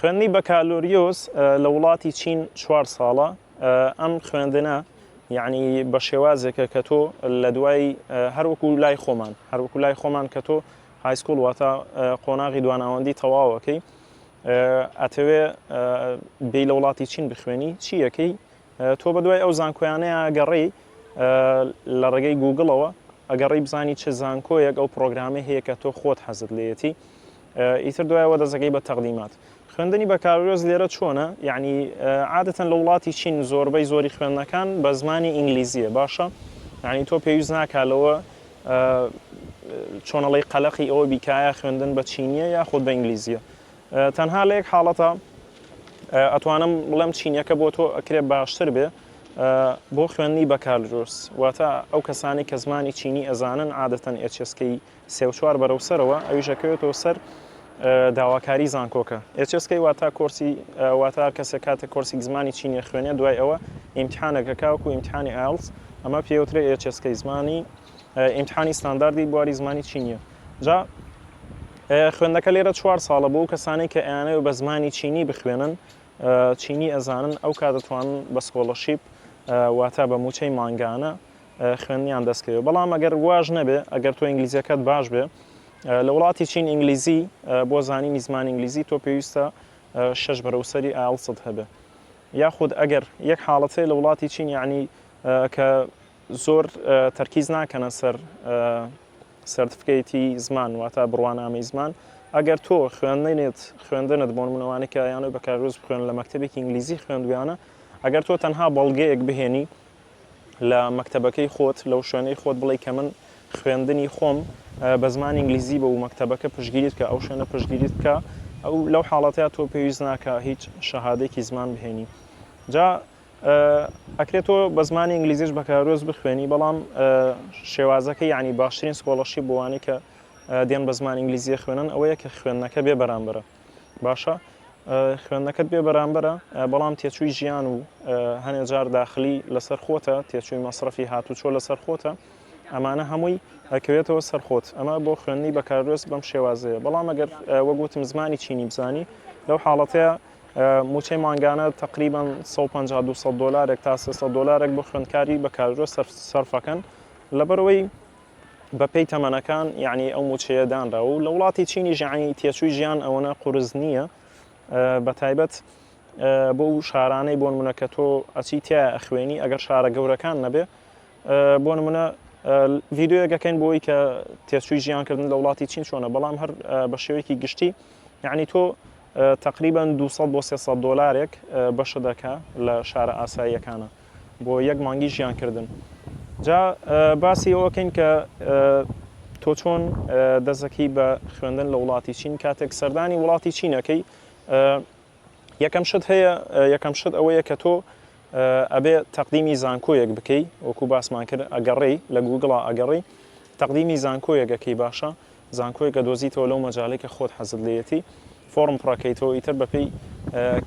خوێندنی بەکالۆریۆس لە وڵاتی چین چوار ساڵە. ئەم خوێندنە یعنی بە شێوازێکە کە تۆ لە دوای هەروەکو لای خۆمان هەروەکو لای خۆمان کە تۆ high school واتە قۆناغی دواناوەندی تەواوەکەی ئەتەوێ بێ لە وڵاتی چین بخوێنی چیەکەی تۆ بە دوای ئەو زانکۆیانەیە گەڕێی لە ڕێگەی گوگڵەوە ئەگەڕی بزانی چ زانکۆیەک ئەو پرۆگرامی هەیە کە تۆ خۆت حەزت لێیەتی ئیتر دوایەوە دەستەکەی بە تەقدیمات. خوێندنی بەکالۆریۆس لێرە چۆنە؟ یەعنی عادەتەن لە وڵاتی چین زۆربەی زۆری خوێندنەکان بە زمانی ئینگلیزییە باشە؟ یەعنی تۆ پێویست ناکا لەوە چۆنەڵی قەلەقی ئەوە بی کە ئایا خوێندن بە چینییە یاخود بە ئینگلیزییە. تەنها لە یەک حاڵەتا ئەتوانم بڵێم چینیەکە بۆ تۆ ئەکرێ باشتر بێ بۆ خوێندنی بەکالۆریۆس واتە ئەو کەسانی کە زمانی چینی ئەزانن عادەتەن HSK سێ و چوار بەرەو سەرەوە ئەویش ئەکەوێتەوە سەر داواکاری زانکۆکە HSK واتا کۆرسی واتا هەر کەسێک کاتێک کۆرسی زمانی چینی خوێنێ دوای ئەوە ئیمتحانێکە کاوەکو ئیمتحانی IELTS ئەمە پێوترێ HSK زمانی ئیمتحانی ستانداردی بواری زمانی چینیە جا خوێندەکە لێرە چوار ساڵە بۆ کەسانی کە ئەیانەوێ بە زمانی چینی بخوێنن چینی ئەزانن ئەو کات دەتوانن بە scholarship واتا بە موچەی مانگانە خوێندنیان دەست کەوێ بەڵام ئەگەر واش نەبێ ئەگەر تۆ ئینگلیزیەکەت باش بێ لە وڵاتی چین ئینگلیزی بۆ زانینی زمان ئینگلیزی تۆ پێویستە شەش بەرەو سەری IELTS ت هەبێ یاخود ئەگەر یەک حاڵەت هەیە لە وڵاتی چین یعنی کە زۆر تەرکیز ناکەنە سەر certificate ی زمان واتە بڕوانامەی زمان ئەگەر تۆ خوێندنت خوێندنت بۆ نمونەوانی کە یانەوەی بەکالۆریۆس بخوێن لە مەکتەبێکی ئینگلیزی خوێندویانە ئەگەر تۆ تەنها بەڵگەیەک بهێنی لە مەکتەبەکەی خۆت لەو شوێنەی خۆت بڵێی کە من خوێندنی خۆم بە زمانی ئینگلیزی بە و مەکتەبەکە پشتگیریت بکە ئەو شوێنە پشتگیریت بکە ئەو لەو حاڵەتەیا تۆ پێویست ناکا هیچ شەهادەیەکی زمان بهێنی جا ئەکرێت تۆ بە زمانی ئینگلیزیش بەکالۆریۆس بخوێنی بەڵام شێوازەکە یعنی باشترین scholarship بۆوانەی کە دێن بە زمان ئینگلیزیە خوێنن ئەوەیە کە خوێندنەکە بێ بەرامبەرە باشە خوێندنەکەت بێ بەرامبەرە بەڵام تێچووی ژیان و هەنێ جار داخلی لەسەر خۆتە تێچووی مەسرەفی هاتوچۆ لەسەر خۆتە ئەمانە هەمووی ئەکەوێتەوە سەر خۆت ئەمە بۆ خوێندنی بەکالۆریۆس بەم شێوازەیە بەڵام ئەگەر وەگوتم زمانی چینی بزانی لەو حاڵەتەیە موچەی مانگانە تقریبا 150 200 دلارێک تا 300 دلارێک بۆ خوێندکاری بەکالۆریۆس سەرفەکەن لەبەرەوەی بەپێی تەمەنەکان یعنی ئەو موچەیە دانراوە و لە وڵاتی چینیش یعنی تێچووی ژیان ئەوەنە قورس نییە بە تایبەت بۆ و شارانەی بۆ نمونە کە تۆ ئەچی تیا ئەخوێنی ئەگەر شارە گەورەکان نەبێ بۆ نمونە ڤیددیوەکەکەین بۆی کە تێچووی ژیانکردن لە وڵاتی چین چۆنە بەڵام هەر بە شێوەیەکی گشتی یعنی تۆ تقریبا 200 بۆ 300 دلارێک بەشە دەکا لە شارە ئاساییەکانە بۆ یەک مانگی ژیان کردن جا باسی ئەوەکەین کە تۆ چۆن دەزەکەی بە خوێندن لە وڵاتی چین کاتێک سەردانی وڵاتی چینەکەی یەکەم شت هەیە یەکەم شت ئەوەیە کە تۆ ئەبێ تەقدیمی زانکۆیەک بکەی وەکو باسمان کرد ئەگەڕێی لە گوگڵا ئەگەڕی تەقدیمی زانکۆیەکەکەی باشە زانکۆیەک ئەدۆزیتەوە لەو مەجالەی کە خۆت حەزت لێیەتی فۆڕم پڕەکەیتەوە ئیتر بەپێی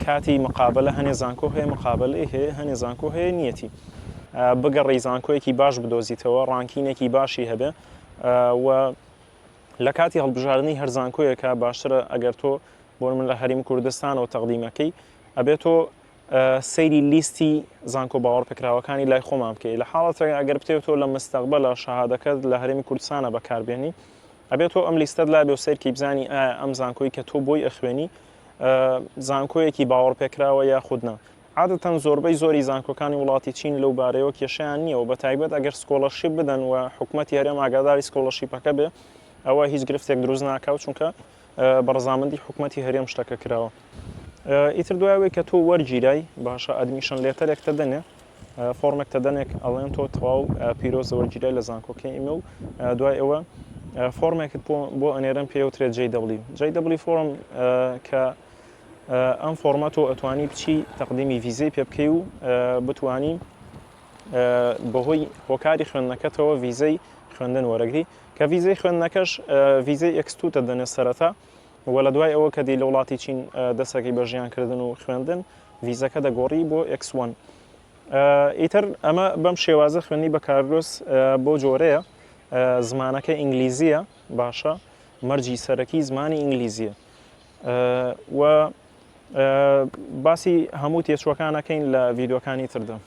کاتی مقابەلە هەنێ زانکۆ هەیە مقابەلەی هەیە هەنێ زانکۆ هەیە نیەتی بگەڕێی زانکۆیەکی باش بدۆزیتەوە ranking ێکی باشی هەبێ و لە کاتی هەڵبژاردنی هەر زانکۆیەکە باشترە ئەگەر تۆ بۆ من لە هەریم کوردستانەوە تەقدیمەکەی ئەبێت تۆ سەیری لیستی زانکۆ باوەڕپێکراوەکانی لای خۆمان بکەی لە حاڵەتێک ئەگەر بتەوێت تۆ لە مستەقبەلە شەهادەکەت لە هەرێمی کوردستانە بەکاربێنی ئەبێت تۆ ئەم لیستەت لا بێ و سەیرکەی بزانی ئایا ئەم زانکۆی کە تۆ بۆی ئەخوێنی زانکۆیەکی باوەڕپێکراوە یاخود نا عادەتەن زۆربەی زۆری زانکۆکانی وڵاتی چین لەو بارەیەوە کێشەیان نییە و بە تایبەت ئەگەر scholarship بدەن و حکومەتی هەرێم ئاگاداری scholarship ەکە بێ ئەوە هیچ گرفتێک دروست ناکا و چونکە بە ڕەزامەندی حکومەتی هەرێم شتەکە کراوە ئیتر دوای ئەوەی کە تۆ وەرگیرای باشە admission letter ێک تە دەنێ فۆرمێک تە دەنێک ئەڵێن تۆ تەواو پیرۆزە وەرگیرای لە زانکۆکەی ئیمە و دوای ئەوە فۆرمێکت بۆ ئەنێرن پێوترێت JW JW form کە ئەم فۆرمە تۆ ئەتوانی بچی تەقدیمی ڤیزەی پێ بکەی و بتانی بەهۆی هۆکاری خوێندنەکەتەوە ڤیزەی خوێندن وەرەگری کە ڤیزەی خوێندنەکەش ڤیزەی X2 تە دەنێ سەرەتا و لە دوای ئەوە کە دی لە وڵاتی چین دەسەکەی بە ژیان کردن و خوێندن ڤیزەکە دەگۆڕی بۆ X1 ئیتر ئەمە بەم شێوازە خوێندنی بەکالۆریۆس بۆ جۆرەیە زمانەکە ئینگلیزیە باشە مەرجی سەرەکی زمانی ئینگلیزیە و. باسی هەموو تێچووەکان ئەکەین لە ڤیدیۆکانی تردا.